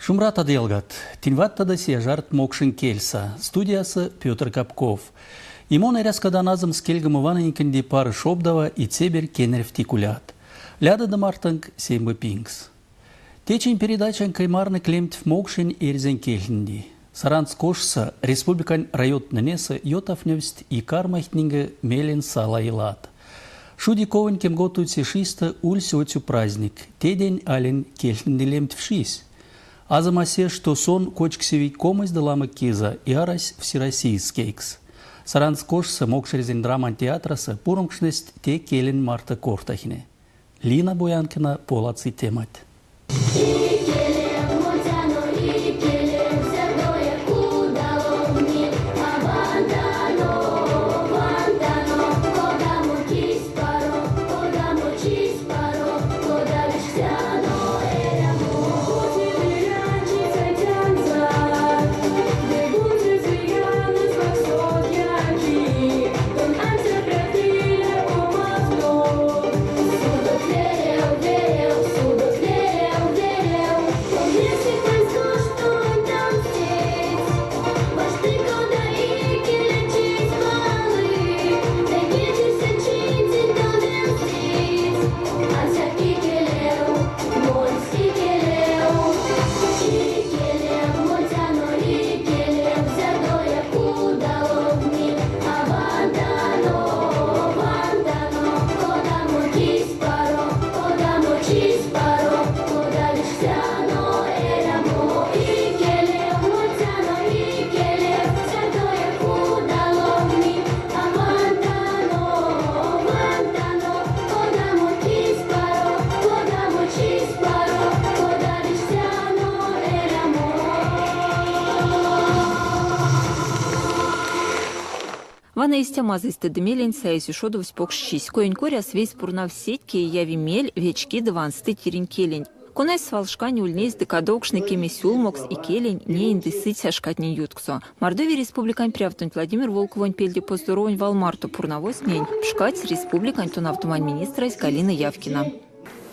Шумбратадо, ялгат! Тинь ваттадо сияжарт мокшонь кельсэ. Студиясо Петр Капков. И мон эрязкадан азымс кельгема ванынькинди пары шобдава и цеберь кенеревти кулят. Лядыды мартынк сембе пингс. Течинь передачань каймарны клемть мокшонь эрзянь кельтненди. Саранск ошсо республикань районтнэсэ ётавтневсть и кармасть мелень сала илат. Шудиковонь кемготуйце шисты ульсь оцю праздник. Тедень алень кельтненди лемтьвшись. Азымасе, что сон кочксеви комась ды ламо киза и арась всероссийскейкс. Саранск ошсо мокшэрзянь драмань театрасо пуромкшность те келень марто кортахине. Лина Буянкина поладсы темать. Вана истя мазыйстэ ды мелень саезь ушодовсь покш чись. Коень коряс вейс пурнавсть сеть, кие яви мель, вечки ды вансты тиринь келенть. Конась свалшкань ульнесь ды кадовкшны кеме сюлмокс икелень, неень ды сыця шкатнень ютксо. Мордовия Республикань прявтонть Владимир Волковонь пельде поздоровонь вал марто пурнавозтнень пшкадсь республикань тонавтомань министрась Галина Явкина.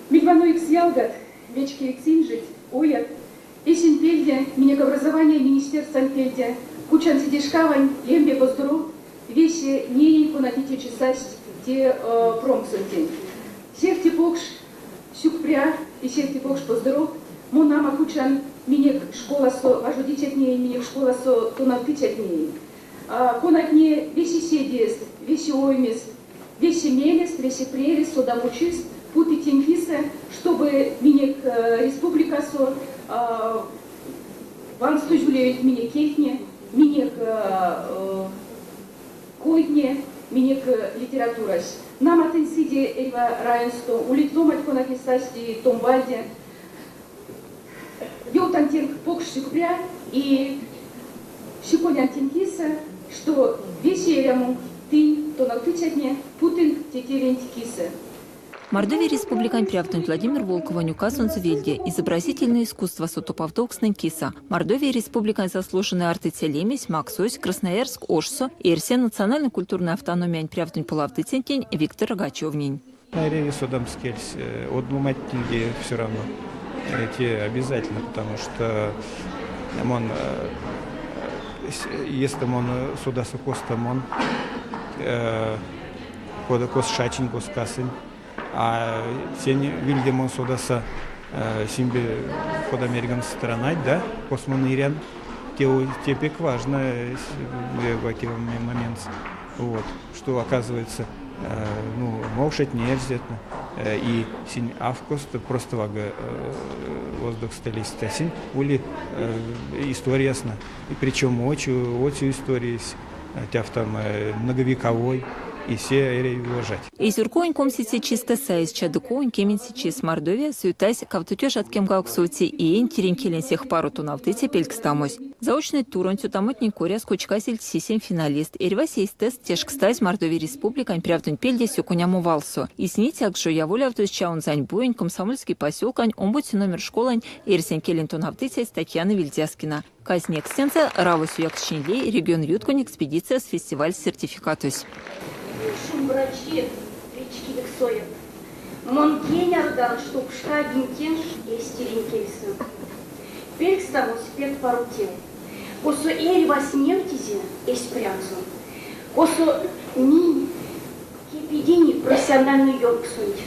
Мельвановикс ялгат, вечкевикс инжеть, оят, эсень пельде, минек образования министерстванть пельде, кучан седейшкавань лембе поздоровт весе ненень, конатне течи састь те промксонтень. Сехте покш сюкпря и сехте покш поздоровт мон нама кучан минек школасо важодицятненень, минек школасо тонавтыцятненень, конатне весе седеест, весе оймест, весе мелест, весе превест, содамочист путыть тень кисэ, чтобы минек республикасо ванстозь улевельть минек кельтне, минек койтне, минек литературась. Нама тынь сыде эрьва районсто, улить ломанть, конатне састь и томбальде. Ёвтан тенк покш сюкпря и сюконян тень кисэ, что весе эрямонк тынь, тонавтыцятне, путынк те тевенть кисэ. Мордовия Республикань прявтонть Владимир Волковонь указонзо вельде изобразительной искусствасо топавтовкстнэнь кисэ Мордовия Республикань заслуженной артыця лемесь максозь Красноярск ошсо Эрзя национально-культурной автономиянь прявтонь полавтыцянтень Виктор Рогачевнень. Эряви содамс кельс од ломантнеде все равно. Эти обязательно, потому что мон, если мон содаса косто мон, кода кос шачинь, кос касынь, а сень вельде мон содаса симбе кода мельгам странать, да, кос мон эрян, те пек важно момент. Вот, что оказывается, ну, мокшетне, эрзятне, и синь авкост просто вага воздух столиста синь ули историясна. И причем очень, очень истории там многовековой, и все эряви уважать. Эйзюрковонь комсице чистэ саезь чадыковонь кеменце чис Мордовиясо ютась 1950 иень тиринь келень сех паро тонавтыця пелькстамось. Заочной туронть ютамотнень коряс кочказельть сисем финалистт. Эрьвась эйстэст тешкстазь Мордовия Республикань прявтонть пельде сюконямо валсо. Изницякс жо яволявтозь Чаунзань буень Комсомольский поселкань омбоце номер школань эрзянь келень тонавтыцясь Татьяна Вельдяскина. Казнекс тензэ Равось ояксчинь лей регионъютконь экспедицияс фестивальс сертификатось. Шумбрачи, вечкевикс оят. Мон кенярдан, што пшкадинь тенк эсь тиринь кельсэ. Пелькстамось пек паро тев. Косо эрьвась невтизе эсь прянзо. Косо минь кепединек профессиональной ёнксонть.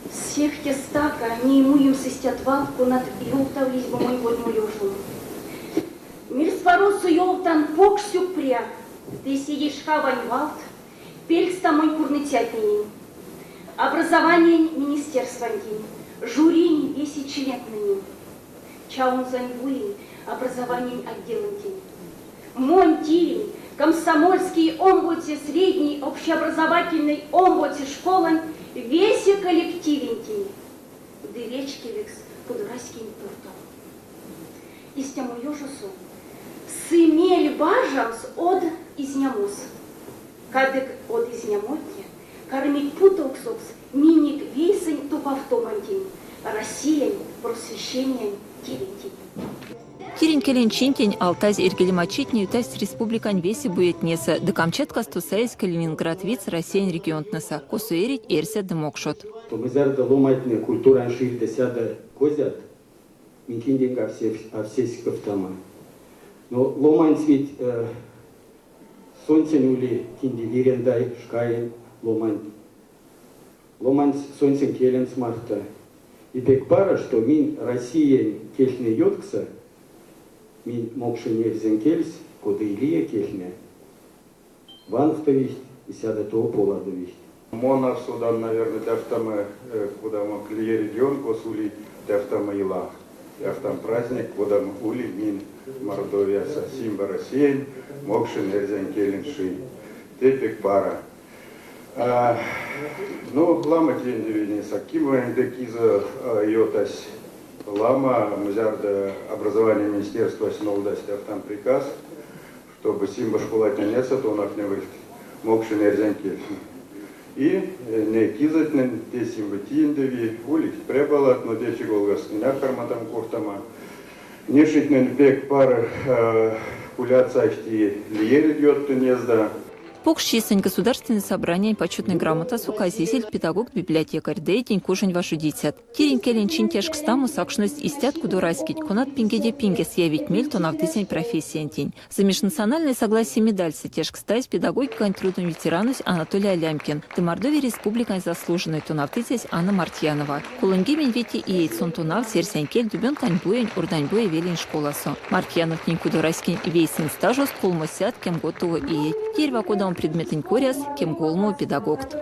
Сехте стака ней муемс истят валт, конат ёвтавлизь бу монь оймоёжом. Мельспаросо ёвтан покш сюкпря ды седейшкавань валт пелькстамонь пурныцятненень, Образованиянь министерствантень, жюринь весе члентнэнень, Чаунзань буень образованиянь отделэнтень. Монь тиринь Комсомольский омбоце средней общеобразовательной омбоце школань весе коллективентень ды вечкевикс кудораськенть туртов. Истямо ёжосо сы мель бажамс од изнямос. Кадык од изнямотне кармить путовксокс минек вейсэнь топавтомантень, Россиянь просвещениянь тевентень. Тиринь келень чинтень алтазь эрьгелемачитне ютасть республикань весе буетнесэ ды Камчаткасто саезь Калининград видьс Россиянь регионтнэсэ, косо эрить эрзят ды мокшот. Зярдо ломантне культурань шильде сядо козят, минь кинденьгак арсесь кевтямо. Но ломанть ведь соньсэнь ули кинди лирендай шкаень ломанть. Ломанть соньсэнь келенс марто. И пек паро, что минь Россиянь кельтне ютксо, минь мокшонь эрзянь кельс, кода и лия кельтне, ванстовить и сядо тов поладовить. Мон арсодан, наверное, тявтомо кодамо лия регион, косо ули тявтомо ила. Тявтам праздник, кодамо ули минь Мордовиясо, Симба Россиянь, мокшонь эрзянь келень чи. Те пек паро. Ну, ламо тень Сакимовань ды кизэ ётась ламо, зярдо образование министерствась нолдась тявтам приказ, чтобы Симба школатнесэ тонавтневельть мокшонь эрзянь кельтне. И не кизэтнень те Симба тиендеви, улить прябалат, но течи голгас иняк карматам кортамо. Нешитнень пек пар кулят сайшти лия регионтнэсэ. Покш чисэнть Государственной собраниянь Почетной грамотасо казезельть педагогт-библиотекарь ды эйдень кужонь важодицят. Тиринь келень чинь тешкстамо сакшность истят кудораськеть, конат пингеде пингес явить мель тонавтыцянь профессиянтень. За межнациональное согласие медальсэ тешкстазь педагогикань трудонь ветеранось Анатолий Алямкин ды Мордовия Республикань заслуженной тонавтыцясь Анна Мартьянова. 35 иеть сон тонавтсь эрзянь кель Дубёнкань буень Орданьбуе велень школасо. Мартьяновтнень кудораськень вейсэнь стажост колмосядт кемготово иеть. Эрьва кодамо предметэнь коряс кемголмово педагогт.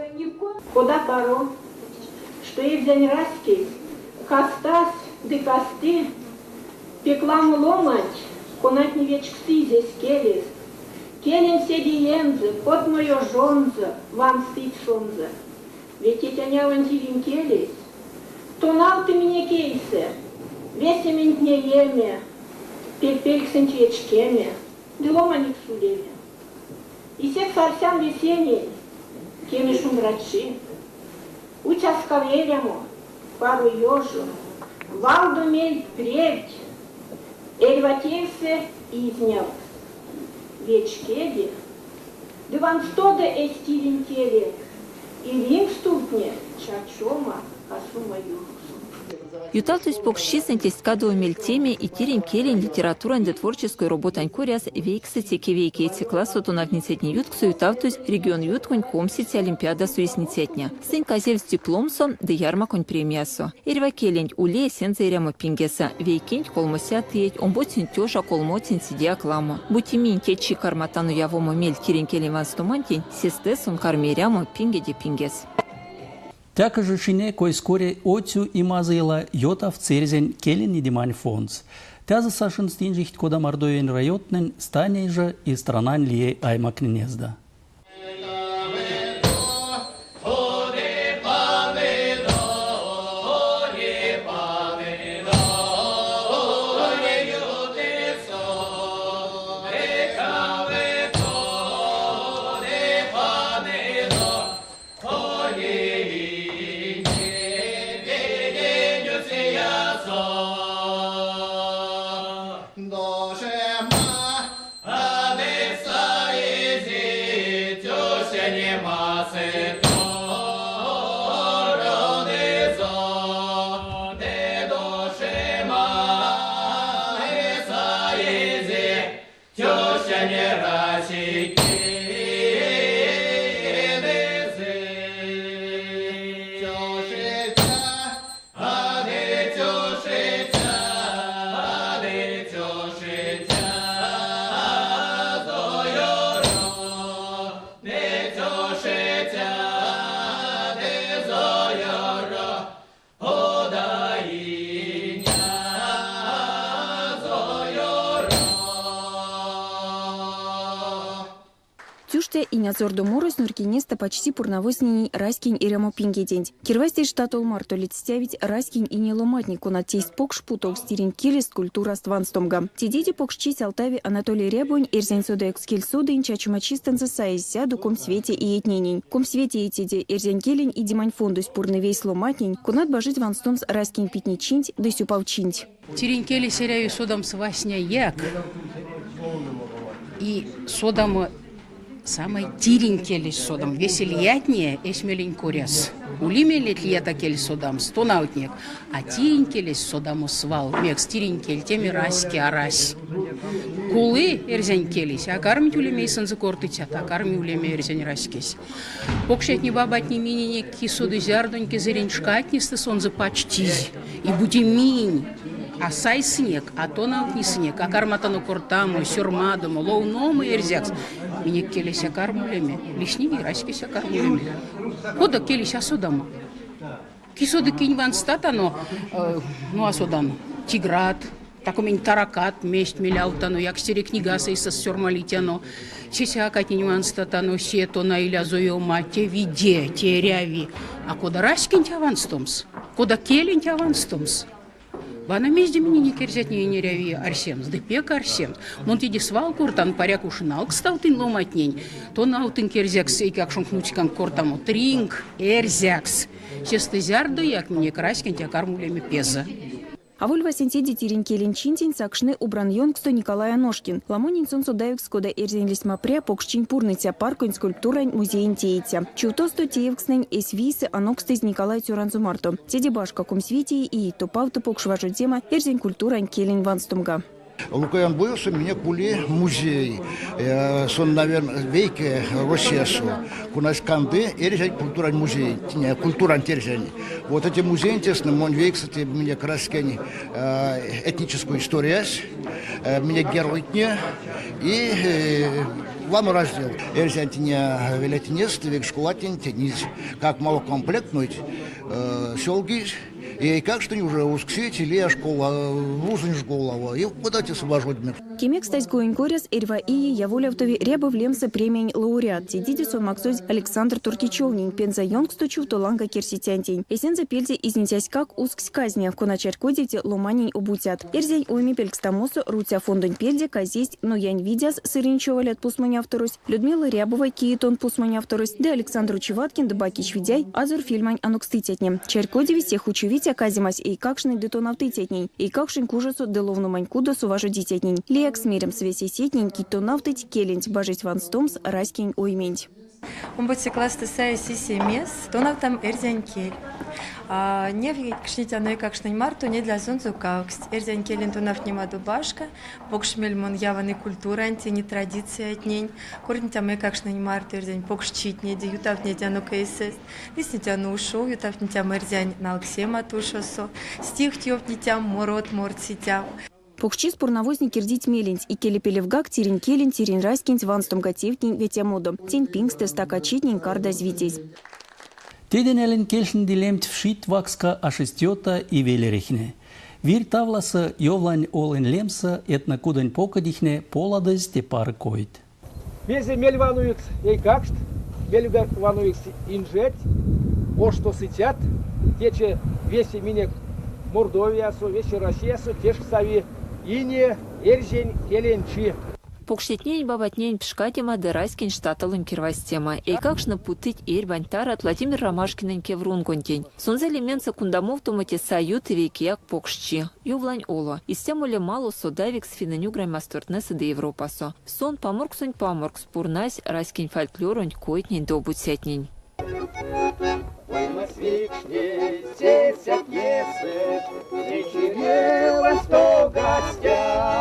Кода паро, што эрзянь раськесь кастась ды касты пек ламо ломанть, конатне вечксызь эсь келест, келенть седеензэ, потмо ёжонзо, ванстыть сонзэ. Ведь тетянь-авань тиринь келесь тонавты минек эйсэ весементь нееме, пертьпельксэнть вечкеме ды ломанекс улеме. И секс арсян весенень кеме шумбрачи, уцяскав эрямо, паро ёжо, валдо мельть-превть, эрьва тевсэ изнявкст. Вечкеде ды ванстодо эсь тиринь келенк, илинк стувтне чачома касома ёнксонк. Ютавтозь покшчисэнть эзть кадово мельтеме и тиринь келень, литературань ды творческой роботань коряс вейксэце кевейкееце классо тонавтницятне ютксо ютавтозь регионъютконь комсиця олимпиадасо изницятне. Сынь казевсть дипломсо ды ярмаконь премиясо. Эрьва келенть ули эсензэ эрямо пингесэ. Вейкенть колмосядт иеть, омбоценть тёжа колмоценть седеяк ламо. Бути минь течи карматано явомо мель тиринь келень ванстомантень, сестэ сон карми эрямо пингеде пингес. Теке жо чине койскоре оцю и мазыйла ётавтсь эрзянь келень идемань фондс. Тязо сашинст инжихть кода Мордовиянь районтнэнь, станей жо и странань лия аймактненезда. Покштя инязордо морось нурькинестэ пачти пурнавозтненень раськень эрямопингеденть. Кирвазтезь штатол марто ледстявить раськень ине ломантне, конат тейсть покш путовкс тиринь келест, культураст ванстомга. Тедеде покшчись алтави Анатолий Рябовонь эрзянь содавикс кельсодыенть чачома чистэнзэ саезь 125 иетненень. 25 иеть эрзянь келень идемань фондось пурны вейс ломантнень, конат бажить ванстомс раськень питнечинть ды сюпавчинть. Тиринь келесь эряви содамс васняяк и содамо самай тиринь келесь содам. Весе лиятне эсь мелень коряс. Ули мелеть лията кель содамс, тонавтнек. А тиринь келесь содамо свал. Мекс тиринь кельтеме раське арась. Кулы эрзянь келесь, а кармить улеме эйсэнзэ кортыцят, а карми улеме эрзянь раськесь. Покштятне бабатне миненек ки соды зярдонь кезэрень шкатнестэ сонзэ пачтизь. И бути минь а сайсынек, а тонавтнисынек, а карматано кортамо, сёрмадомо, ловномо эрзякс, минек келесь а карми улеме, лисни раськесь а карми улеме. Кода келесь а содамо? Ки соды кинь ванстатано, ну а содан, тиграт, тако минь таракат, мезть мелявтано, якстере книгас эйсэст сёрмалитяно, сесякатнень ванстатано, се тона илязо ёма, те виде, те эряви. А кода раськенть а ванстомс? Кода келенть а ванстомс? Вана мезде миненек эрзятненень эряви арсемс, ды пек арсемс. Мон теде свал кортан, паряк уш налкставтынь ломантнень, тонавтынк эрзякс эйкакшонк нуцьканк кортамо, тринк эрзякс. Сестэ зярдояк минек раськенть а карми улеме пезэ. Аволь васенцеде тиринь келень чинтень сакшны Обран ёнкссто Николай Аношкин. Ламонень сон содавикс кода эрзянь лисьмапря, покшчинь пурныця, парконь, скульптурань, музеень теиця. Чувтосто теевкстнэнь эсь вийсэ анокстызь Николай цёранзо марто. Теде башка, 25 иеть топавты покш важодема эрзянь культурань келень ванстомга. Лукоянбуесо минек ули музей. Сон, наверное, вейке Россиясо, конась канды эрзянь культурань музей, культурань эрзянь. Вот эти музеи, интересно, монь вейксэ минек раськень этническую историясь, минек геройтне и ламо раздел. Эрзянтне велетнес, школатнень как малокомплектнуть селги. И как что уже усксеть или школа, вузонь школа, и куда те освобождать. Кемекстазь коень коряс эрьва ие яволявтови Рябов лемсэ премиянь лауреат. Тедеде сон максозь Александр Туркичевнень, Пенза ёнкссто чувто ланга керсицянтень. Эсензэ пельде изницяськак усксь казне, кона чарькодевти ломанень обуцят. Эрзянь ойме пелькстамосо Руця фондонть пельде казесть Нуянь Видяз, Сырень човалят пусмонь авторось, Людмила Рябова, Кие тон пусмонь авторось, ды Александр Учеваткин ды Бакич Видяй, Азор фильмань анокстыцятне. Чарькодеви, сех учовиця каземась эйкакштнень ды тонавтыцятнень, эйкакшонь кужосо ды ловномань кудосо важодицятнень. Лиякс меремс, весе сетнень, кить тонавтыть келенть, бажить ванстомс раськень ойменть. Омбоце классто саезь сисем тонавтан эрзянь кель. Невтькшнетяно эйкакштнень марто недлязонзо кавксть. Эрзянь келень тонавтнемадо башка, покш мель мон яван и культурантень, и традициятнень. Кортнетяно эйкакштнень марто эрзянь покшчитнеде, ютавтнетяно эйсэст. Лиснетяно ушов, ютавтнетяно эрзянь налксемат ушосо, стихть ёвтнетям, морот морсетям. Покшчис пурнавозтне кирдить меленть икелепелевгак тиринь келенть, тиринь раськенть ванстомга тевтнень ветямодо. Тень пингстэ стакачитнень кардазь витезь. Теденелень кельтнень лемть вшить вакска аштить Йота и велерехне. Вирь Тавласо Йовлань Олонь лемсэ этнокудонь покодихне поладызь те паро коенть. Весе мельвановикс эйкакшт, мельвановикс инжеть, ошсто сыцят, течи весе минек Мордовиясо, весе Россиясо тешкстави ине эрзянь келень чи. Покштятненень, бабатненень пшкадема ды раськень штатолонь кирвазтема. Эйкакштне путыть эрьбань тарад Владимир Ромашкинэнь кеврунгонтень. Сонзэ лемензэ кундамовтомо тесэ а юты вейкеяк покшчи. Йовлань Оло. Истямо лем ало содавикс финнэнь-угрань мастортнэсэ ды Европасо. Сон паморксонь паморкс пурнась раськень фольклоронть, койтнень ды обуцятнень. Оймась викшнезь цецятнесэ, Вечерелась гостясь,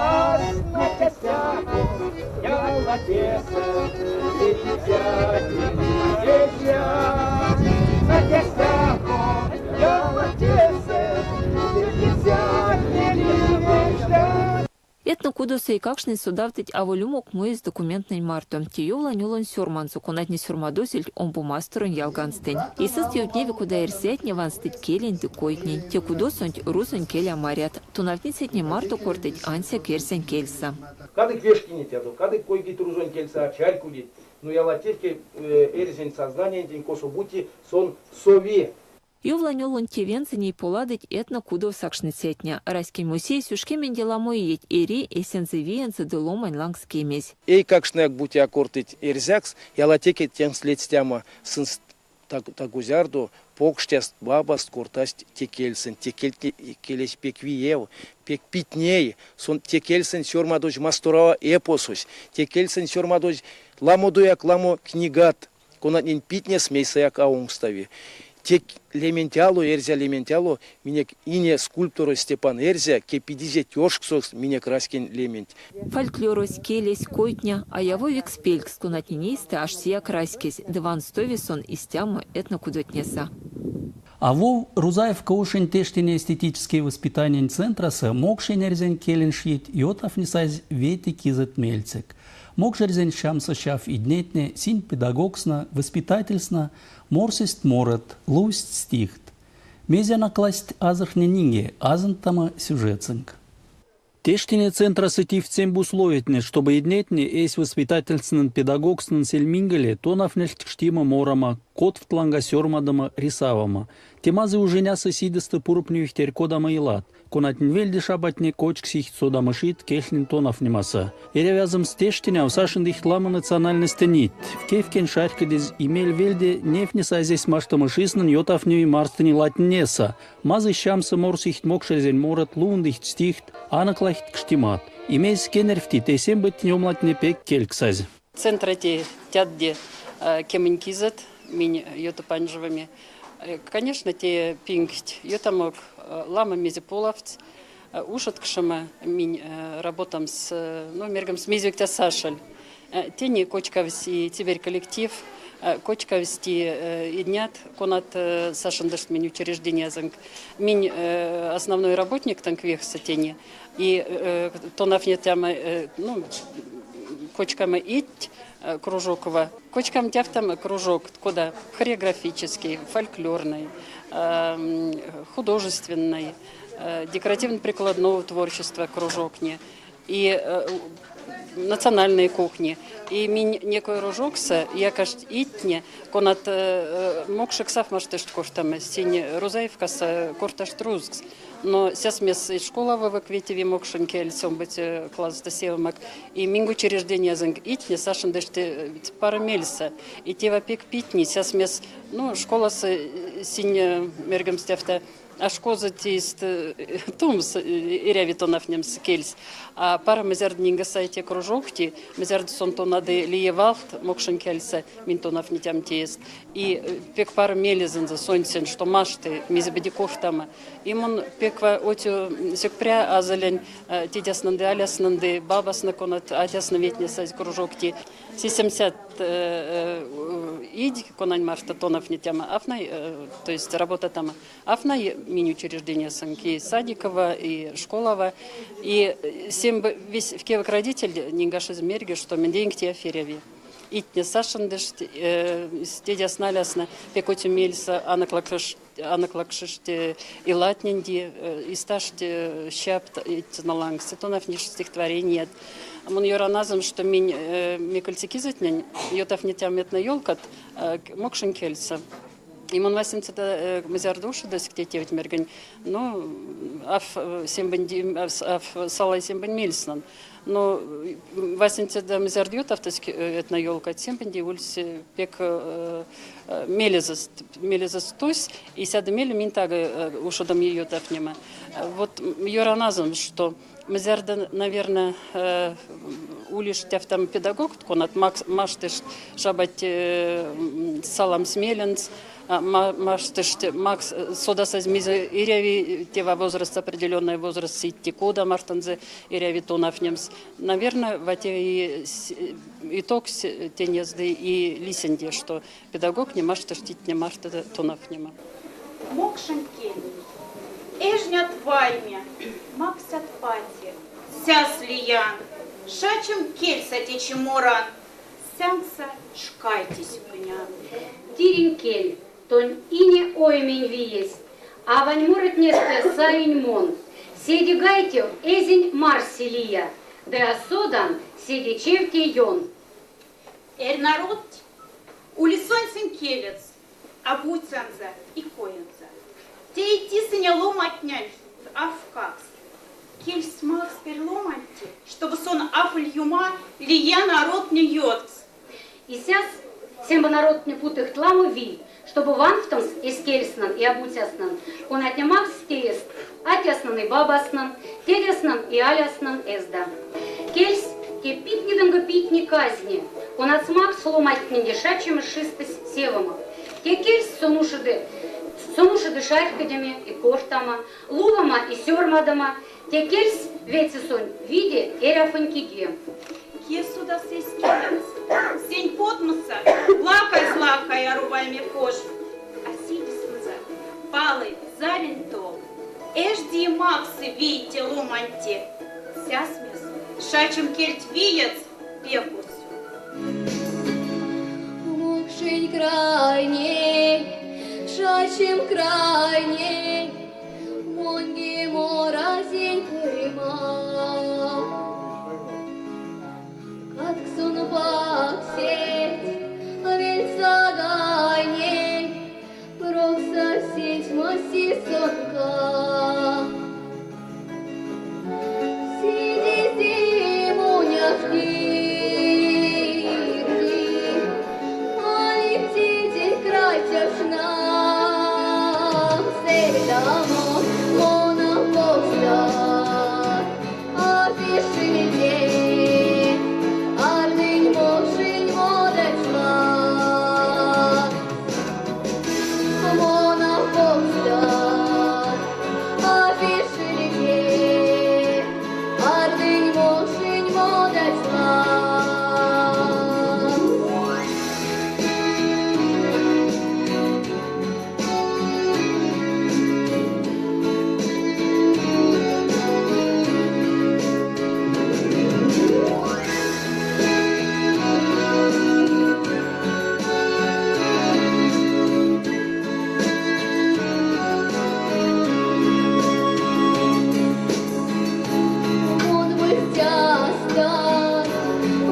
Этнокудосо эйкакштнень содавтыть аволь умок муезь документтнэнь марто. Те Йовлань Олонь сёрманзо, конатне сёрмадозельть омбомасторонь ялганстэнь. Эйсэст ёвтневи, кода эрзятне ванстыть келенть ды койтнень. Те кудосонть рузонь кель а марят. Тонавтницятне марто кортыть ансяк эрзянь кельсэ. Кадык вешкинетядо, кадык кой-кить рузонь кельсэ а чарькодить. Но ялатеке эрзянь сознаниянтень косо-бути сон сови. Йовлань Олонь тевензэ ней поладыть Этно-кудов сакшныцятне. Раськень музеесь уш кеменде ламо иеть эри эсензэ виензэ ды ломань лангс кемезь. Эйкакштнеяк бути а кортыть эрзякс, ялатеке тенст ледстямо сынст таго-зярдо покштяст, бабаст кортасть те кельсэнть. Те келесь пек виев, пек питней. Сон те кельсэнть сёрмадозь Масторава эпосось, те кельсэнть сёрмадозь ламодояк ламо книгат, конатнень питнест мейсэяк а онкстави. Те лементь ало, эрзя лементь ало, минек ине скульпторось Степан Эрьзя кепедизе тёшксокс минек раськень лементь. Фольклорось, келесь, койтне, а явовикс пелькст, конатнень эйстэ аштияк раськесь, ды ванстови сон истямо этнокудотнесэ. А вов Рузаевка ошонь тештине эстетической воспитаниянь центрасо мокшень-эрзянь келень чить ютавтнесазь вете кизэть мельцек. Мокшэрзянь чамсо чав иднетне, сынь педагогтнэ, воспитательтне морсесть морот, ловсть стихть. Мезе накласть азортнэнь азонтомо сюжетсэнк. Тештине центрасо тивтсемб условиятне, чтобы иднетне эсь воспитательтнень педагогтнень сельмингале тонавтнесть киштема морамо, котфт ланга сёрмадомо, рисовамо. Те мазый ужинясо сидесте пурпневить эрь-кодамо илат. Конатнень вельде шабатне кочксить содамочить кельтнень тонавтнемасо. Эряви аземс тештиняв сашындыть ламо национальностень. В кевкень чарькодезь и мель вельде невтнесазь эсь маштомачитнень ютавтневи марстынь илатнесэ. Мазый чамсо морсить мокшэрзянь морот, лувндыть стихть, аноклахить киштемат. И мезть кенервтить тесэнь ёмлатне пек кельксазь. Центрати тядде 10 кизэть минь юты панжовоми. Конечно, те пингть ютамок ламо мезе полавтсь. Ушодкшома минь работамс, ну, мергамс мезекте сашаль. Тени кочкавсь и теперь коллектив, кочкавсь ти иднят, конат сашындышт минь учреждениязынк. Минь основной работник танк вехса тени. И тонавтнетямо, ну, кочкама ить кружокова. Кочкам тяфтам кружок, куда хореографический, фольклорный, художественный, декоративно-прикладного творчества кружок не, и национальной кухни. И минь некой кружокса, я кажет, итне, конат мокшексав маштышт коштам, синь Рузаевкаса корташт рузкс. Но сейчас мес из школа вывыкветеви мокшин кельсом быть класс досевмак. И минг учреждения зынг итне сашын дыште пара мельса. И те вапек питни, сейчас мес, ну, школа с синь мергемстяфта. А шкоза тист тумс эряви тонавтнемс кельс. А пара мезерд нингасайте кружокти, мезерд сон тонады лиевалт мокшин кельсэ минь тонавтнетям теест. И пек пара мелезэнзэ соньсен, што машты мезебедиков тама. И мон пеква отю сюкпря азалень тетяснынды, аляснынды, бабасны конат, атясны ветнесазь кружокти. 70 иди конань марта тонавтнетяма афнай, то есть работа там афнай мини-учреждения санки садикова и школова. И всем весь в кевок родитель нингаши мерги, что менденьк те афереви. Итне сашындыш, тедясна лясна, пекотю мельса, анаклакшиште и латнинди, и сташте щапт налангсы, тонавтниш стихотворение. Мон юраназым, что минь микольцикизетнень, йотавнетям этна ёлкат, мокшин кельса. И мон васенцеда мезярдуша до сих девять мергень, ну, аф сембен, аф салай сембен мельснан. Но васенцеда мезярдьют автоски этна ёлка сембенди ульс пек мелезаст, мелезастусь, и сяда меле минтага ушодам ее тафнема. Вот юраназым, что мезярда, наверное, улиш тяфтам педагог, конат маштыш шабать салам смеленц, маштыш макс содасаз мизе иряви тева возраст, определенный возраст идти кода мартанзе иряви тонавнемс. Наверное, в те итог тенезды и лисенде, что педагог не маштыш тить не машты тонавнема. Мокшин кель, эжнят вайме, максат пати, сяс лиян, шачим кельса течи моран, сянса шкайтесь пынян. Тиринь кель, тонь ине оймень виесь, авань моротнестэ саинь мон, седе гайтев эзинь марселия, да содан седе чевте ён. Эрь народ, ули сонсинь келец, обуцянзо и коензэ. Тейтисыне ломатнянь авкакс. Кельсь макс ломаньте, чтобы сон аволь ёма лия народне юткс. Исяс семба народтне путыть ламо вий, чтобы ванстомс эсь кельснэнь и обуцяснэнь, конатне макссть теест атяснэнь и бабаснэнь, тетяснэнь и аляснэнь эзда. Кельсь те питнеденге питне казне, конась макссь ломатненде шачома чистэ севомо. Те кельсь сон ушоды чарькодеме и кортамо, ловомо и сёрмадомо, те кельсь вети сон виде эрявонь киге. Ке содасы эсь келензэ, сень потмозо, лаказь лакай ары вайме кошт, а седейсэнзэ палы зарень тол. Эжди максы вий те ломаньте, сясмес, шачом кельть виец пек усю. Мокшень крайне, шачом крайне, Монге моразень курема. Катксон паксеть, вельсагайне, Прок сосеть масисонка. Сиди зимуня в кирти, А ливтить крайтяшнам, Сердамо мона покштят, А пишите, ардынь мокшень модась лангс. Мона покштят, а пишите, ардынь мокшень модась лангс. Мон мультястан,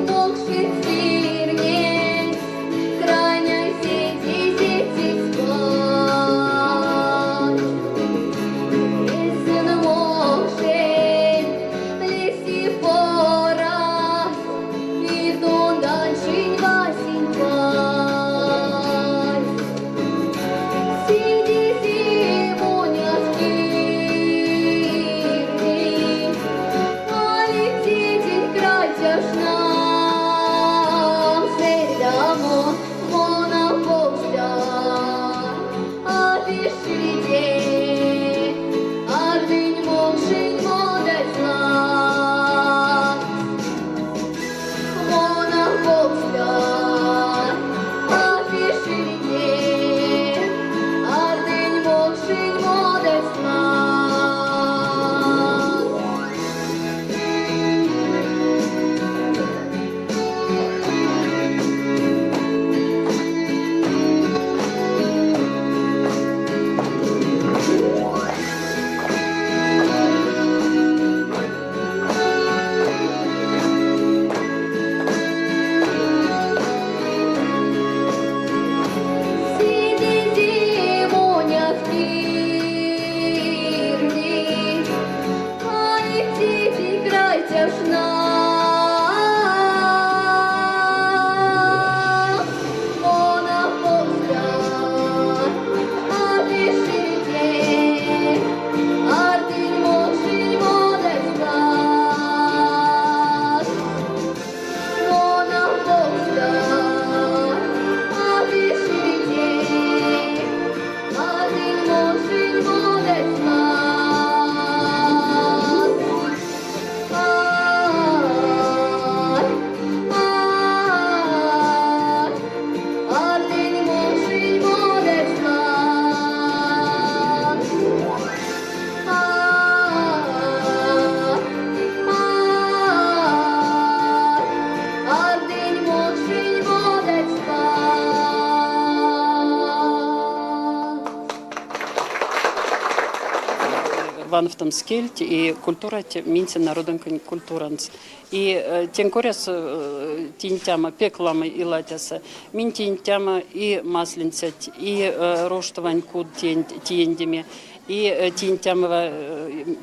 мокшень сырнесь, Крайня седи пачк. Эсен мокшень, лиси порась, И тундань чинь васень пазь. Сиди зимуня в кирти, А ливтить крайтяшнам, Сердамо мона покштят, А пишите, ардынь мокшень модась лангс. Мона покштят, а пишите, ардынь мокшень модась лангс. Сиди зимуня в кирти, А ливтить крайтяшнам. Мона покштят, а пишите, ардынь мокшень модась лангс. Мона покштят, а пишите, ардынь мокшень модась лангс. ванфтомс кельть и культурать миньсе народонь культуранц. И тень коряс тинтяма пек ламо илатяса. Минь тинтяма и масленцять, и роштовань куд тиендеме, и тинтямова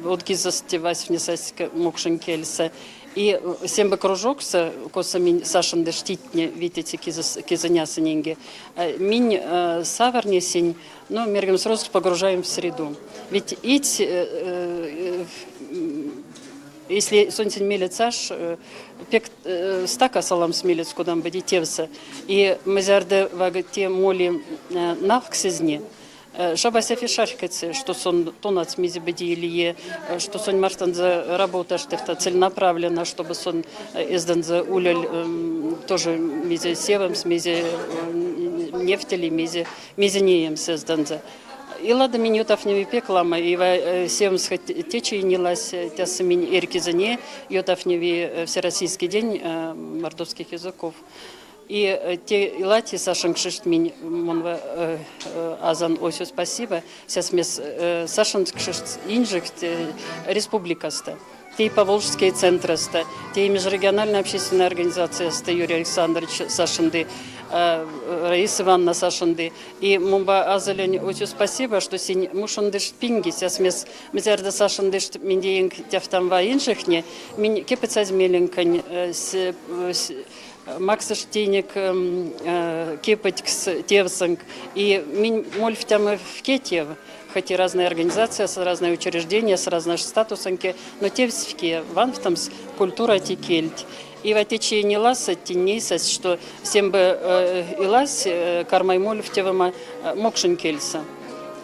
од кизэстэ васьфнесась мокшонь кельсэ. И сембе кружоксо, косо минь сашындыштитне витеце кизэнясыненге, минь саварнесень, ну, мергем сразу погружаем в среду. Ведь ить если соньсень мелецаш, пек стака саламс мелец кодам быди тевсэ. И мызярды ваг те моли навксезне, Шабася фишарькаце, что сон тонац мизе быди что сон мартанзе работа штефта целенаправленно, чтобы сон эзданзе улель тоже мизе севамс, мизе нефтели, мизе мизенеем сезданзе. И лада минютов не пеклама, и севамс хоть течи не лась тясаминь эркизане, йотав не Всероссийский день мордовских языков. И те илати Сашин кшишт минь монва азан осю спасибо. Сейчас мес Сашин кшишт инжихт республикаста. Те и Поволжские центраста, те и межрегиональная общественная организация Юрий Александрович Сашинды, Раиса Ивановна Сашинды. И мумба азалень осю спасибо, что синь мушандыш пинги, сейчас мес мезерда Сашиндыш миндеинг тяфтамва инжихне, минь кепецазь меленькань с Максыш тейник кепетькс тевсынг и минь мольфтям в кетев, хоть и разные организации, с разные учреждения, с разной статусанки, но тевсфке ванфтамс культура текельть. И в течение ласа тенейсась, что всем бы илась кармай мольфтевама мокшин кельса.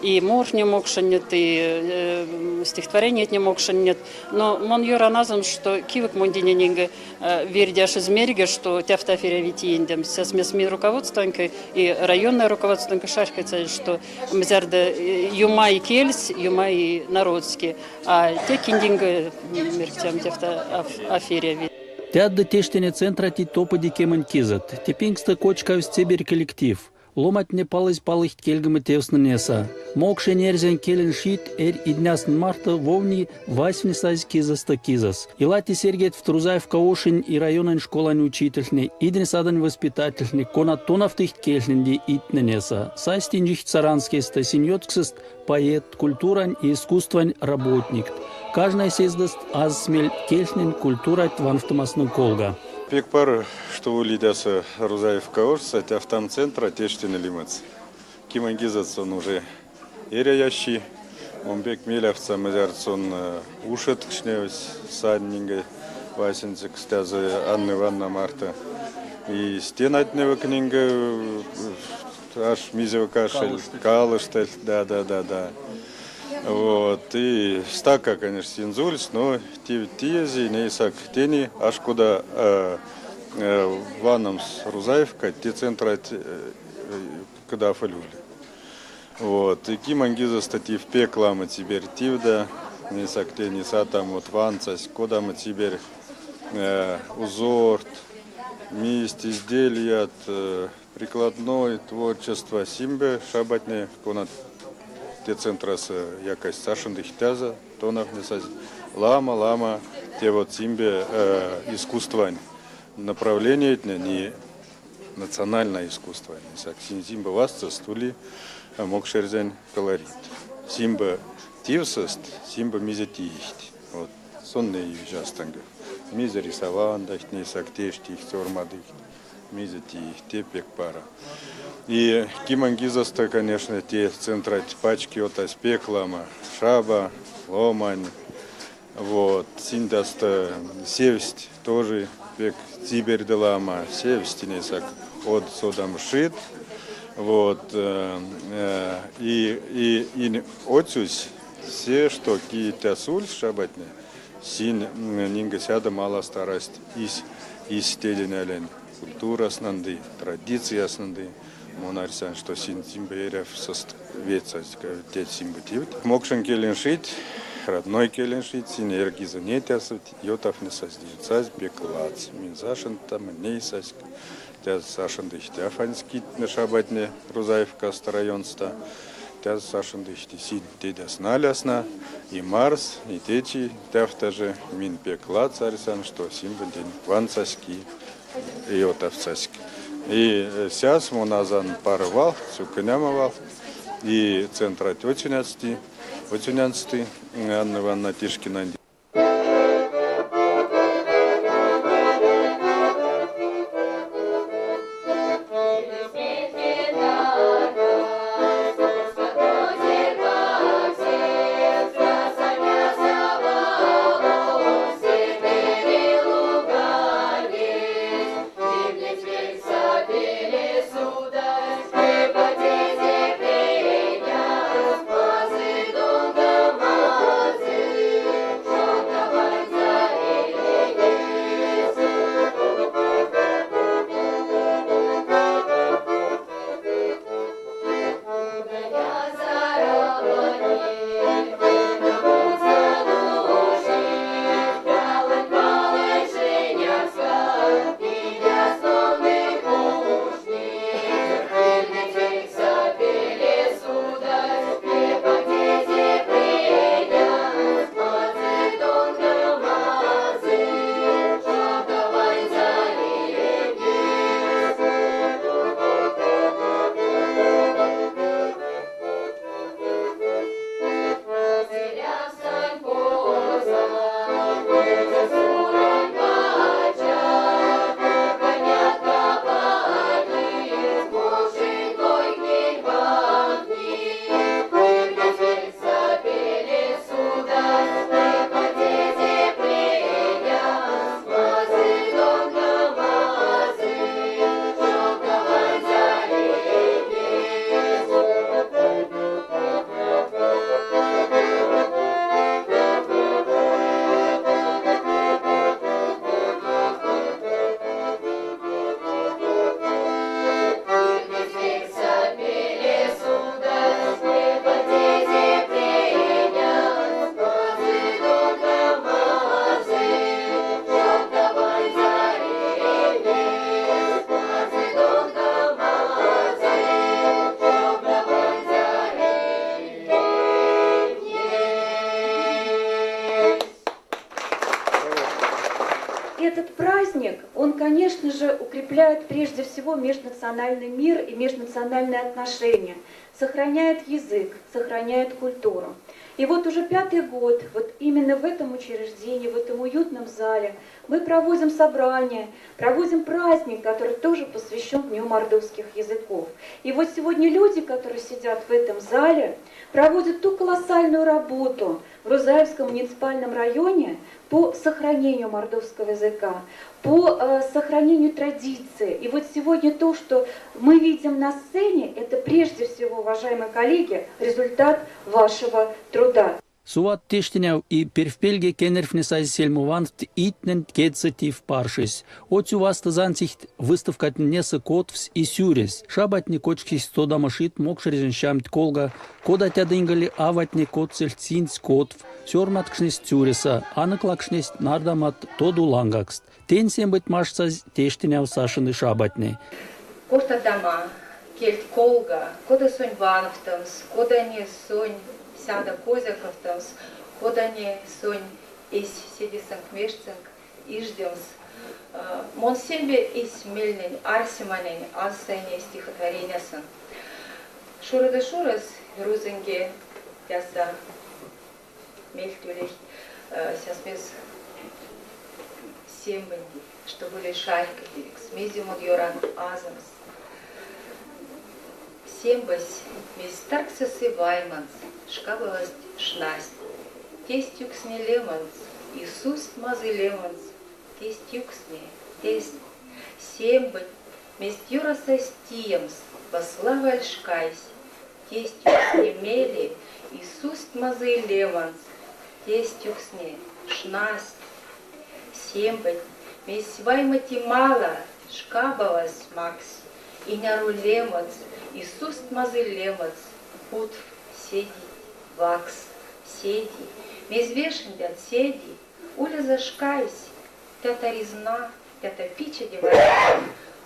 И мор не мокшин нет, и стихотворение не мокшин нет. Но мон юра назом, что кивок мондиненинге вердяш из мерге, что тяфтаферя витиендем. Сейчас мы руководствонька и районное руководствонька шаркается, что мзярда юма и кельс, юма и народский, а те киндинга мерктям тяфта аферя. Тядды тештене центра ти топоди кемань кизат. Тепингста кочкавсь цеберь коллектив. Ломатне палызь палыхть кельгемы тевснынеса. Мокшень эрзянь келень шит эрь иднясн марто вовни васьфнесазь кизаста кизас. Илати Сергеев Трузаевка ошень и районань школань учительне, идрин садань воспитательне, кона тонавтыхть кельненди итненеса. Састинжихть саранскеста синьотксыст поэт, культурань и искусствань работник. Каждая сездаст аз смель кельнен культурать ванфтымасны колга. Пек пар, что улидяся Рузаевка ошса, тяфтам центра тештин лимац. Кимангизацон уже эряящи, он бек мелявца мазярцон ушет кшневсь саднинга васенцы кстязы Анны Ивановна Марта. И стенатнева книга аж мизева кашель, калыштель, да. Вот, и стака, конечно, синзульс, но тиези, нейсак тени, аж куда ваном с Рузаевка, те центра, когда фалюли. Вот, и кимангиза статив пеклама теперь тивда, нейсак тени са там вот ванцась, кода мы теперь узорт, мисть, изделия, прикладной творчество симбе, шабатне, конат. Те центрас якась Сашин дихтяза, тонах несась лама, те вот симбе искусствань направление не национальное искусство. Симба васца стули мокшерзень колорит. Симба тивсост, симба мизетихть. Вот сонные южастанга. Мизе рисован, дахтне сактештих, цормадыхть, мизетих, те пек пара. И кимангизаста, конечно, те центра пачки от аспеклама, шаба, ломань, вот, синдаста севсть тоже, пек циберделама, севсть несак от содам шит, вот, и отсюсь, все, что ки тясуль шабатне, син нинга сяда мала старость из теденялен, культура снанды, традиция снанды. Монарсан, что син симберев сост ветса те симбутив. Мокшен келеншит, родной келеншит, син эргиза не тясут, йотав не создецась, беклац. Минзашен там не сась, тяс сашен дыхтяфанский на шабатне Рузаевка старайонста. Тяз сашындышти син тедясна лясна, и Марс, и течи тяфтаже мин пекла царьсан, что символдень ванцаски и отавцаски. И сяс моназан парвал, сукынямавал, и центра тетюняцти, отюнянцти, Анна Ивановна Тишкина. Этот праздник, он, конечно же, укрепляет прежде всего межнациональный мир и межнациональные отношения, сохраняет язык, сохраняет культуру. И вот уже 5-й год, вот именно в этом учреждении, в этом уютном зале мы проводим собрание, проводим праздник, который тоже посвящен Дню мордовских языков. И вот сегодня люди, которые сидят в этом зале, проводят ту колоссальную работу в Рузаевском муниципальном районе по сохранению мордовского языка, по сохранению традиции. И вот сегодня то, что мы видим на сцене, это прежде всего, уважаемые коллеги, результат вашего труда. Суват тештиняв и первпельге кенерфнесазь сельмувант итнен кецетив паршись. Отю вастызантихт выставкатнесы котвс и сюрес. Шабатни кочкись тодамашит мокшерезен колга. Кодатядынгали аватни котсель цинц котв. Сёрматкшнесь тюреса, аныклакшнесь нардамат тоду лангакст. Тень быть машцаз тештиняв сашины шабатни. Корта дама, кельт колга, кода сонь вановтамс, кода не сонь сяда козяковтамс, кода не сонь эсь седисанк мешцанк иждемс. Мон сембе эсь мельнень арсиманень ассайне стихотворениясын. Шурада шурас рузенге тяса мельтюлей сясмес сембенди, что были шайка смезимон йоран азамс. Сембась, местарксасы вайманс, шкабаласть шнасть, тестюксне леманс, Иисус мазы леманс, тестюксне, тесть, сембань, местюраса стиемс, послава льшкайсь, тестюксне мели, Иисус мазы леманс, тестюксне, шнасть, сембань, месть ваймати мало, шкабалась макс, и няру лемац, Иисус мазы лемац, путв, седи, вакс, седи, мезвешендят, седи, уля зашкайсь, тята резна, тята пича девайсь,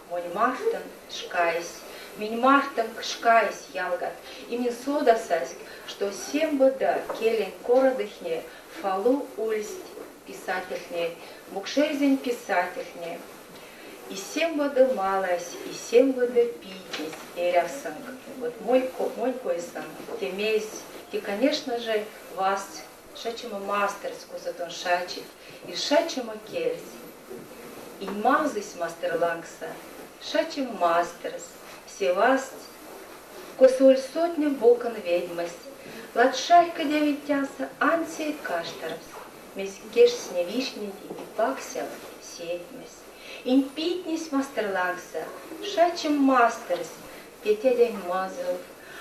монь мартын шкайсь, Минь мартонк шкась, ялгат, и минь содасазь, что сембода келень кородыхне фалу ульсть писательтне, мокшэрзянь писательтне. И сембоды малась, и сембоды питнесь эрявсынк. Вот мой, мой койсэм, те мезть, и, конечно же, вас шачома масторс, косо тон шачить, и шачома кельс. И мазысь мастор лангса, шачома масторс, се васт, косо сотня бокон ведьмась, Ладшарька девитяса ансе каштарс, мезть кежтне вишнеди и паксяв сетьмесь. Инь питнесь мастор лангса, шачома масторс, тетядень мазов,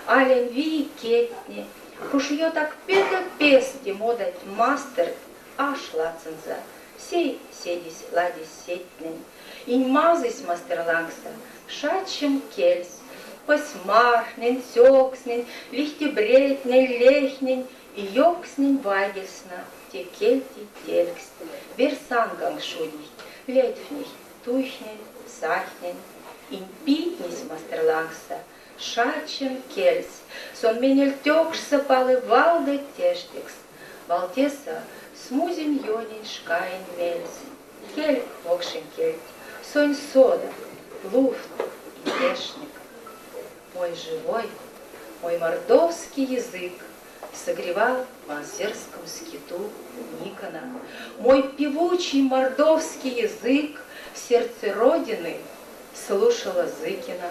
алянь вий кедтне, куш так педе пес те моданть мастор а шласынзе, сей седесь лади сетнень. Инь мазысь мастор лангса, шачома кельс, пасьмартнень, сёкснень, лихтибретнень, лехнень, и ёвкснень вайгельсна, те кельти телькст, версанганг шуднить, ледфнить, туйхнень, сахнень, инь питнесь мастор лангса, шачома кельс, сон менель тёкшсо палы валдо тештекс, валтеса смузень ёнень шкань мельс. Кельк, мокшень кельть, сонь содак, лувт и вешник. Мой живой, мой мордовский язык согревал в Анзерском скиту Никона. Мой певучий мордовский язык в сердце Родины слушала Зыкина.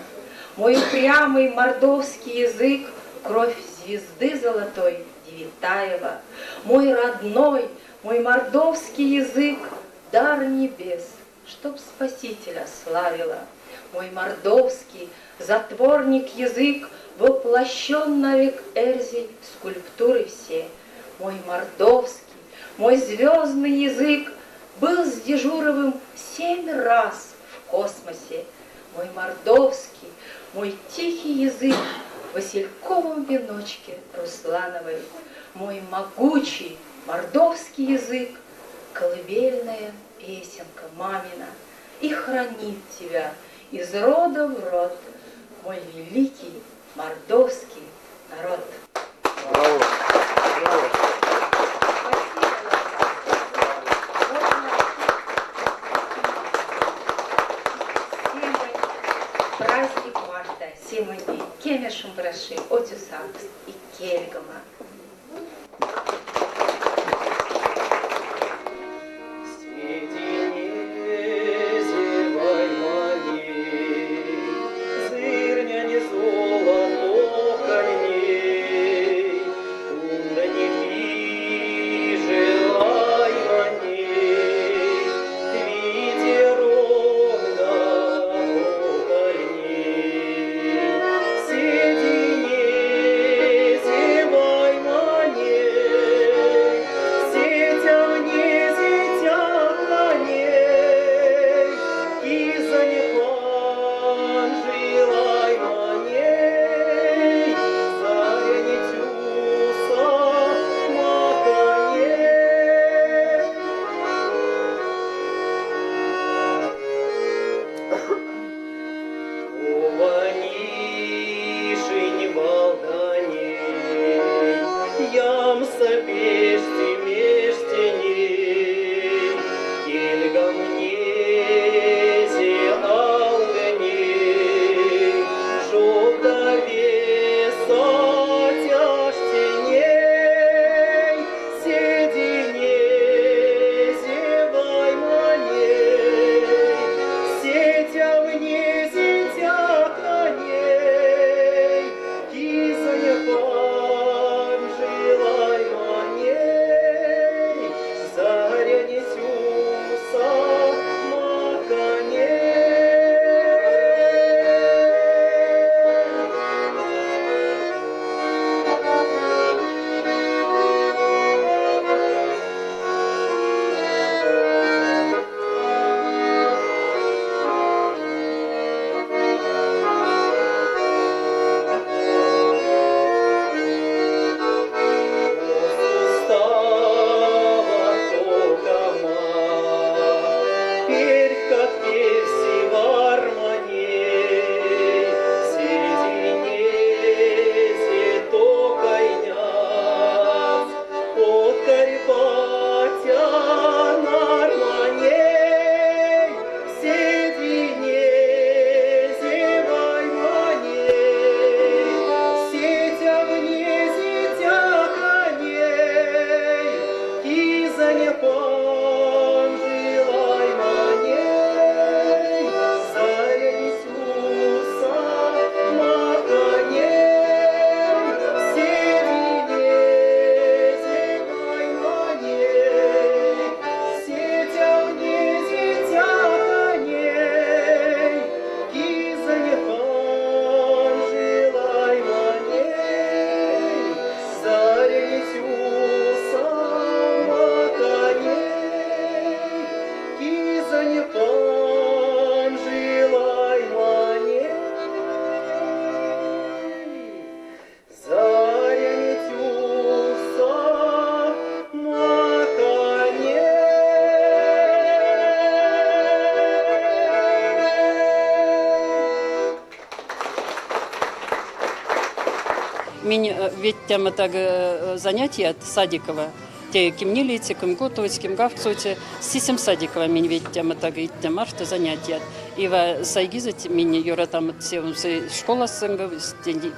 Мой упрямый мордовский язык кровь звезды золотой Девятаева. Мой родной, мой мордовский язык дар небес, чтоб Спасителя славила. Мой мордовский затворник язык воплощен навек эрзи скульптуры все. Мой мордовский, мой звездный язык был с Дежуровым 7 раз в космосе. Мой мордовский, мой тихий язык в васильковом веночке Руслановой. Мой могучий мордовский язык, колыбельная песенка мамина, и хранит тебя из рода в род мой великий мордовский народ. Браво! Браво! Праздник марта, семыни, кеме шумбрачи, отюсакс и кельгома. Песонь панжилай маней, Заря тюса на коне. Минь веттяно таго занятият садикава. Те кемнилеце, кемготовоце, кемгавксовоце, сисем садикава минь веттяно таго истя марто занятият. И ва сайгизэть минь ёротам севомсы школасонк,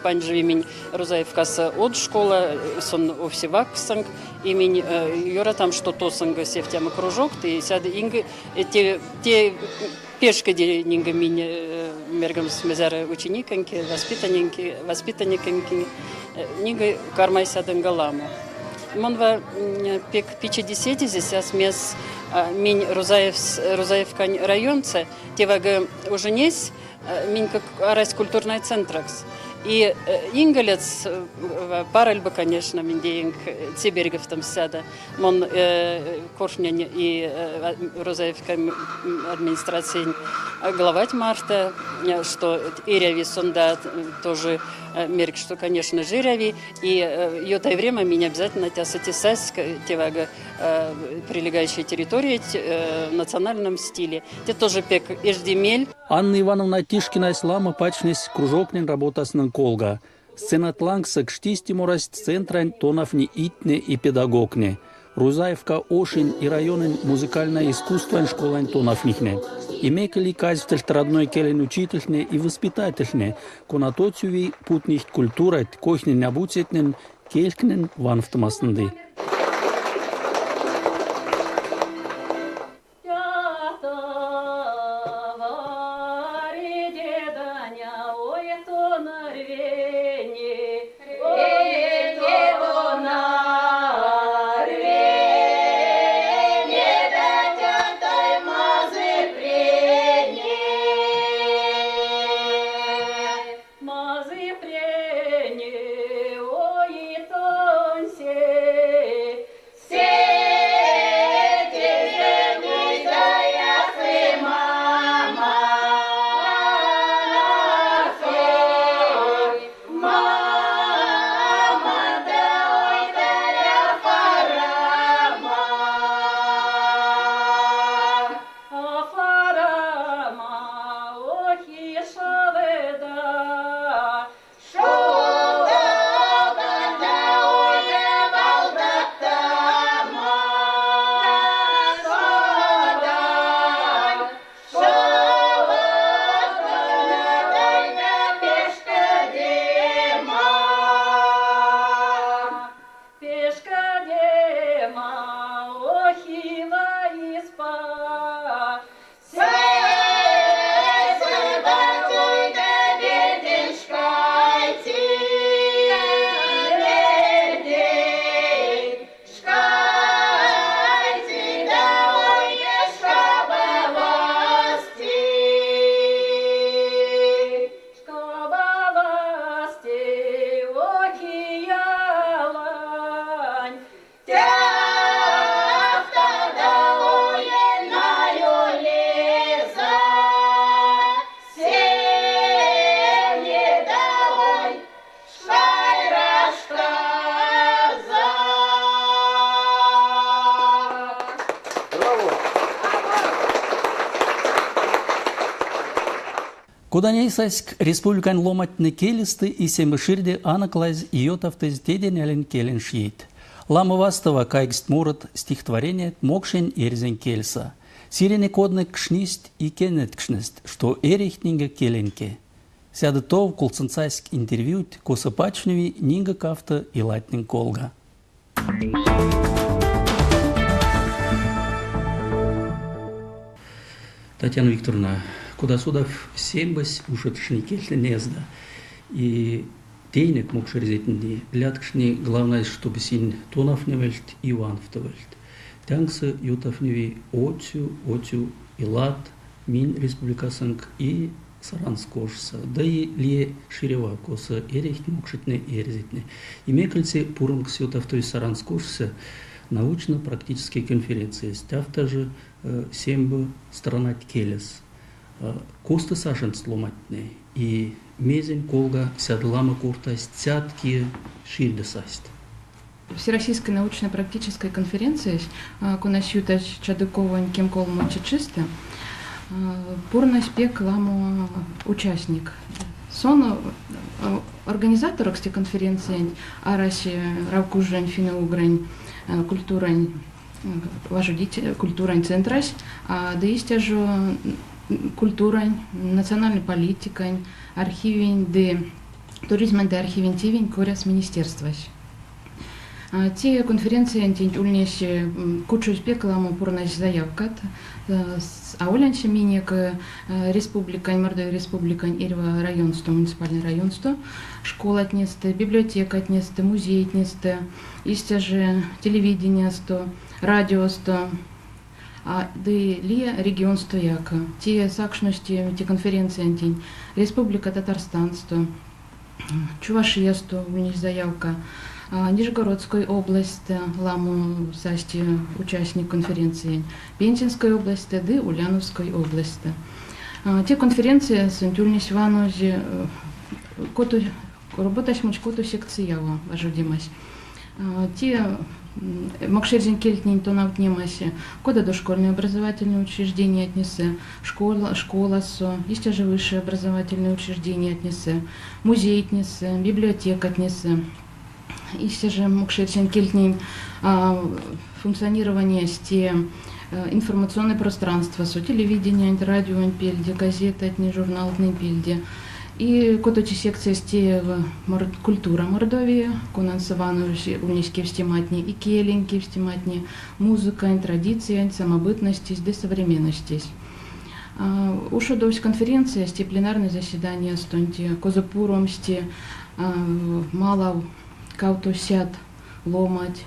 панжови минь Рузаевкасо од школа, сон овсе вакссонк, и минь ёротам, что тосонк севтямо кружок, те сяде инг те пешкеди нинге минь мергамс мезяро ученикенки, воспитанники, воспитанникенки, нинге кармай сядынга ламо. Мон ва пек пичедисетизе сяс мес минь Рузаевкань районце, те ужинесь минь как арась культурной центракс. И ингалец параль бы, конечно, миндеинг Цибергов там сяда. Мон кортнинь и Рузаевка администрации главать марта, что эряви сонда тоже мерк, что, конечно же, эряви. И ётай время меня обязательно тясатисась, тевага прилегающей территории в национальном стиле. Те тоже пек эждемель. Анна Ивановна Тишкина ламо пачнесь кружокнень работаснэнь колга. Сценанть лангсо кштистэ морасть центрань тонавтницятне и педагогтне. Рузаевка ошонь и райононь музыкальной искусствань школань тонавтницятне. И мекеле казевтельть родной келень учительтне и воспитательтне, конат оцю путнесть культуранть, койтнень обуцятнень, кельтнень ванстомастонть. Кода ней сась республикань ломантне келесты и семыширде аноклазь ётавтызь теденялень келень чить. Ламо вастова кайгсть морот стихотворения мокшень эрзянь кельсэ. Сыренек однэк кшнисть и кенерькшнесть, что эрить нинге келенке. Седе тов кулсонцаськ интервьют, косо пачневи нинге кавто илатнень колга. Татьяна Викторовна, кода содавт Сембась ушодкшны кельтнень эзда. И тейнек мокшэрзятнеде лядкшны, главное, чтобы сынь тонавтневельть и ванстовольть. Тянксы ютавтневи оцю, оцю илат, минь республикасонк и Саранск ошсо, да и лия ширева, косо эрить мокшотне эрзятне. И мекельце пуромкс ютавтозь Саранск ошсо научно-практической конференции. Стявто же Сембе странать келес. Косто сашенц ломатне и мезень колга сядлама кортасть цятки шильдесасть. Всероссийская научно-практическая конференция, конась ютась чадыковонь кемколмоце чистэ, пурнась пек ламо участник. Сон организаторокс те конференциянть арась Равкужонь финно-угрань культурань важодить культурань центрась, ды истя жо культурань, национальной политикань, архивень ды туризмань ды архивень тевень коряс министерствась. Те конференциянтень ульнесь кучозь пек ламо пурназь заявкат. Аволь ансяк минек республикань, Мордовия Республикань эрьва районсто, муниципальной районсто, школатнестэ, библиотекатнестэ, музейтнестэ, истя же телевидениясто, радиосто, ды лия регионстояк. Те сакшность те конференциянтень Республика Татарстансто, Чувашиясто ульнесь заявка, Нижегородской область ламо састь участник конференции, Пензенской области ды Ульяновской области. Те конференциясонть ульнесь ванозь кото роботась кото секциява важодемась. Те мокшэрзянь кельтнень тонавтнемась, кода дошкольное образовательное учреждениятнесэ, школа, школасо, истя же высшее образовательное учреждениятнесэ, музейтнесэ, библиотекатнесэ. Истя же мокшэрзянь кельтнень функционирование те информационное пространствасо, телевидение, радио пельде, газетатне, журналтнэнь пельде. И котоце секциясь те культура Мордовии, конанс вановсь ульнесть кевстематне и келень кевстематне, музыкань, традициянь, самобытностесь ды современностесь. Ушодовсь конференциясь, те пленарной заседаниястонть, козо пуромсть малав 200 ломать.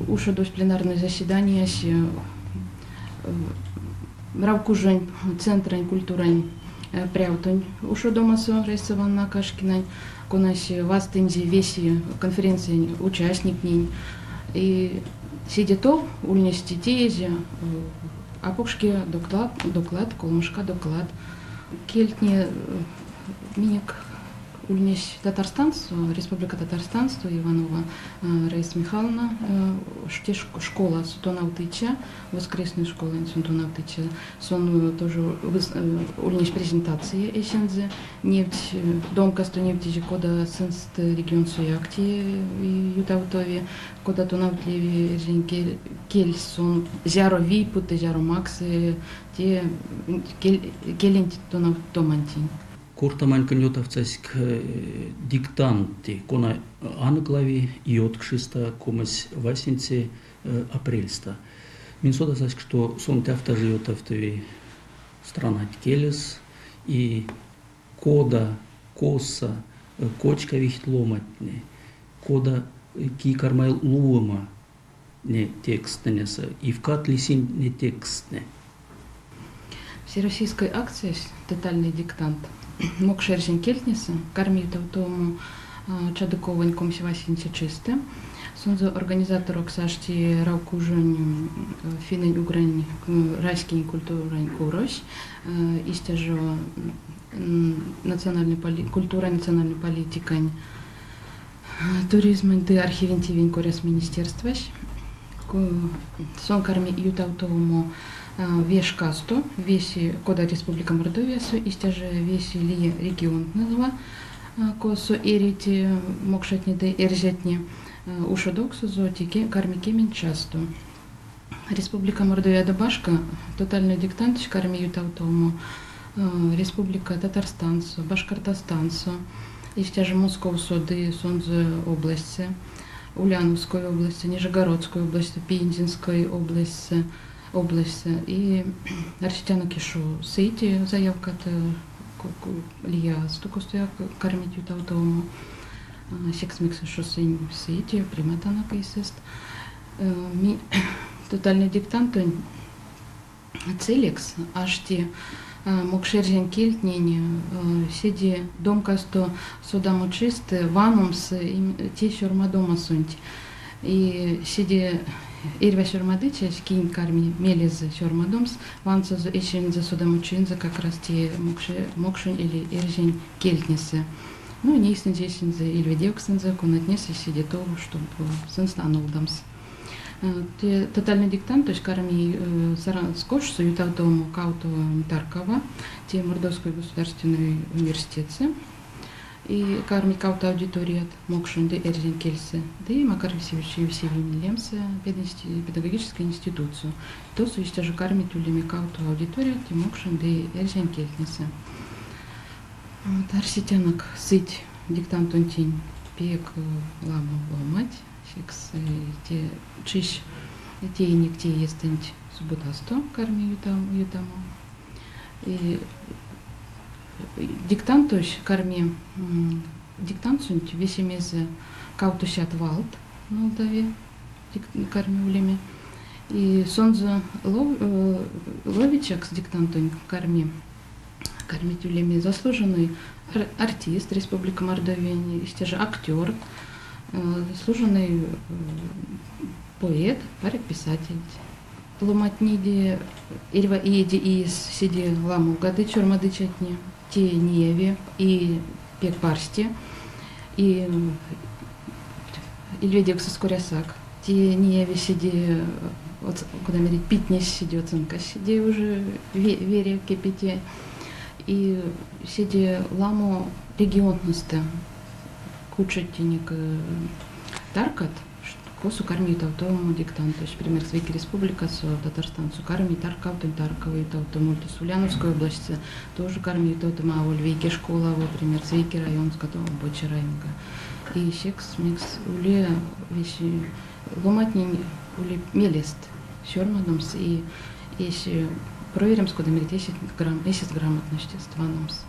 Ушодовсь пленарной заседаниясь Равкужонь центрань культурань прявтонь ушодомасо Раиса Ивановна Акашкинань, конась вастынзе весе конференциянь участниктнень. И седе тов ульнесть теезь апокшке доклад, доклад, колмошка доклад. Кельтне минек ульнесь Татарстансо, Республика Татарстансто, Иванова Раиса Михайловна, те школасо тонавтыця, воскресной школань тонавтыця. Сон тоже ульнесь презентация эсензэ, невтсь домкасто невтизе, кода сынст регионсояк те ютавтови, кода тонавтневи эрзянь кель, сон зяро вий путы, зяро максы те келенть тонавтомантень. Кортамонь ютавтсть диктант, кона анок лави ёткшиста 28 апрельстэ. Минь содасак, что сон тявта ютавтови странать келес и кода косо кочкавить ломатне, кода ки кармай лувомо не текстнесэ, ивкат лисинь не текстне. Всероссийской акция «Тотальный диктант» мокшэрзянь кельтнесэ карми ютавтомо чадыковонь 28 чистэ. Сонзэ организаторокс ашти Равкужонь финнэнь-угрань раськень культурань курось, истя жо национальной культура, национальной политикань, туризмань ды архивень тевень коряс министерствась. Сон карми ютавтомо ве шкасто, весе кода Республика Мордовиясо, истя же весе лия регионтнэва, косо эрить мокшотне ды эрзятне, ушодовксозо карми 10 чассто. Республика Мордовиядо башка тотальный диктант карми ютавтомо Республика Татарстансо, Башкортостансо, истя же Московсо ды сонзэ областьсэ, Ульяновской области, Нижегородской области, Пензенской области, области. И арсетянок ещё сыть заявкат лиясто костояк кармить ютавтомо. Секс мекс ещё сынь сыть, приматанок эйсэст. Тотальный диктантонь целекс ашти мокшэрзянь кельтнень седе домкасто содамочист ваномс те сёрмадомасонть. И седе Эрьва сёрмадыцясь, кинь карми мелезэ сёрмадомс, вансызо эсензэ содамочинзэ как раз те мокшонь или эрзянь кельтнесэ. Ну, нейсынзе эсензэ ильведевксэнзэ, конатнесэ седе тов, чтобы сынст а нолдамс. Те тотальный диктантось карми Саранск ошсо ютавтомо кавто таркава, те Мордовской государственной университетсэ. И карми кавто аудиторият мокшонь ды эрзянь кельсэ, ды Макар Евсевьевич Евсевьевень лемсэ педагогической институтсо. Тосо истя жо кармить улеме кавто аудиторият те мокшонь ды эрзянь кельтнесэ. Вот, арсетянок сыть диктантонтень пек ламо ломанть, секс те чись теиник те иестэнть субботасто карми ютамо. И диктантось карми диктантсонть весемезэ кавтосядт валт нолдави карми улеме. И сонзэ ловицякс диктантонь карми кармить улеме заслуженный артист Республики Мордовия, истя же актер, заслуженный поэт, писатель. Ломантнеде эрьва иеде иес седе ламолгадыть сёрмадыцятне, те неяви и пек парсте, и ильведевксэсь корясак. Те неяви седе, кода мерить, питнесь седе, оценкась седе уже верев кепети. И седе ламо регионтнэстэ кучить тенек таркат, косо карми ютавтомо диктантось. Пример, вейке республикасо, Татарстансо карми таркавтонь таркава ютавтомо, Ульяновской областьсэ тоже карми ютавтомо аволь вейке школава, пример, вейке районска, то омбоце районга. И секс мекс ули весе ломантнень ули мелест сёрмадомс и если проверим, кода мерить эсест грамотность ваномс.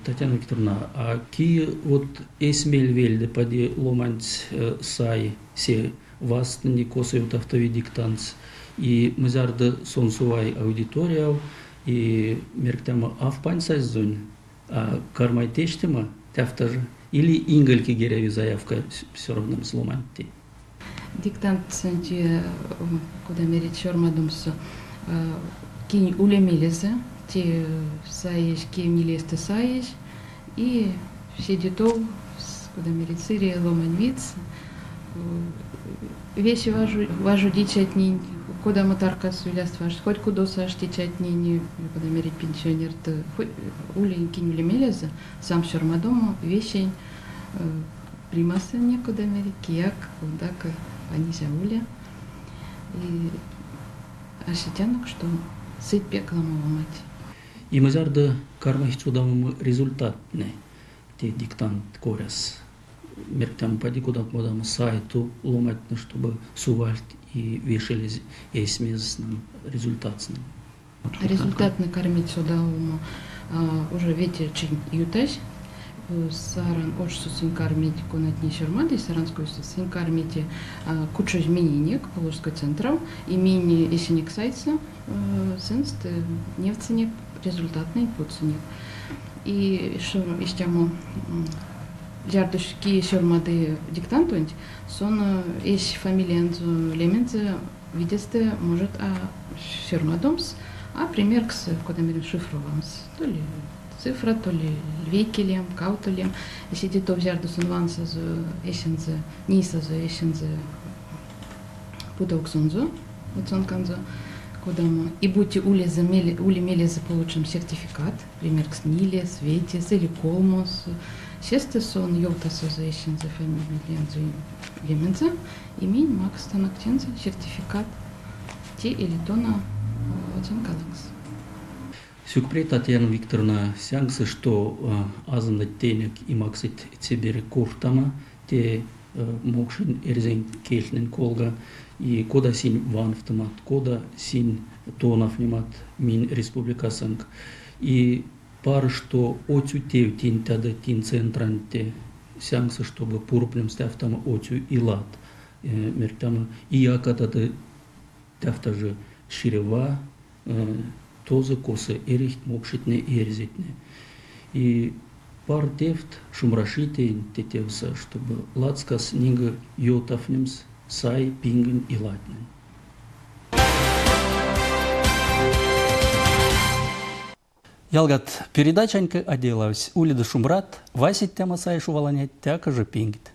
Татьяна Викторовна, а ки вот эсь мель вельде пади ломанть сай се вастни косо ютавтови диктантс и мызярды сон сувай аудиторияв и мерктямо авпань сайзонь, а кармай тештема тяфтажа или ингельки геряви заявка все равно с ломантти? Диктантсонть, кода мерить, сёрмадомсо кинь ули мелезэ, те саезь, ки нилестэ саезь, и седе тов, кода мерить, сыре ломань видьс, весе важодицятнень, кодамо таркас иляст важодть, хоть кудосо аштицятнень, кода мерить, пенсионерт, хоть ули кинь ули мелезэ, сам сёрмадомо весень примасынек, кода мерить, кияк, кодак а нельзя уле. И арсетянок, что сыть пек ламо ломанть. И мызярды кармасть содамо результаттнэ те диктант коряс. Мерктямо пади кодат модамо сайту ломантне, чтобы сувальть и вешали эсь местным результатным. Результаттнэ кармить содамо уже вете чинь ютазь. Саран ошсо сынь кармить, конатне сёрмадызь Саранскойсэ, сынь кармить кучозь миненек, Поволжской центрав, и минь эсенек сайтсэ сынст невтсынек результаттнэнь путсынек. И эштё истямо зярдо ки сёрмады диктантонть, сон эсь фамилиянзо, лемензэ видестэ может а сёрмадомс, а примеркс, кода меремс, шифровамс, то ли цифра, то ли вейке лем, кавто лем. Седе тов зярдо сон вансазо эсензэ, нейсазо эсензэ путовксонзо, оценканзо, кодамо. И бути улезэ ули мелезэ получамс сертификат, примеркс нилес, ветес или колмос, сестэ сон ёвтасызо эсензэ фамилиянзо, лемензэ, и минь макстанок тензэ сертификат те или тона оценка лангс. Сюкпря, Татьяна Викторовна, сянксы, что азымдыть тенек и максыть цебере кортамо, те мокшонь эрзянь кельтнень колга, и кода синь ванвтомат, кода синь тонавтнемат минь республикасонк. И паро, что оцю тев тинтяды тин центранть сянксы, чтобы пурплемс тявтомо оцю илат. Мерктямо и якатады тявтажы ширева, тозо косо эрить мокшетне эрзятне. И пар тевть шумбрачи тетевсэ, чтобы ладскас нинге ёвтавнемс. сай пингень илатнень. Ялгат, передачанька а делавсь. Уледе шумбрат, васить тема сайшу валанять, тяка же пингть.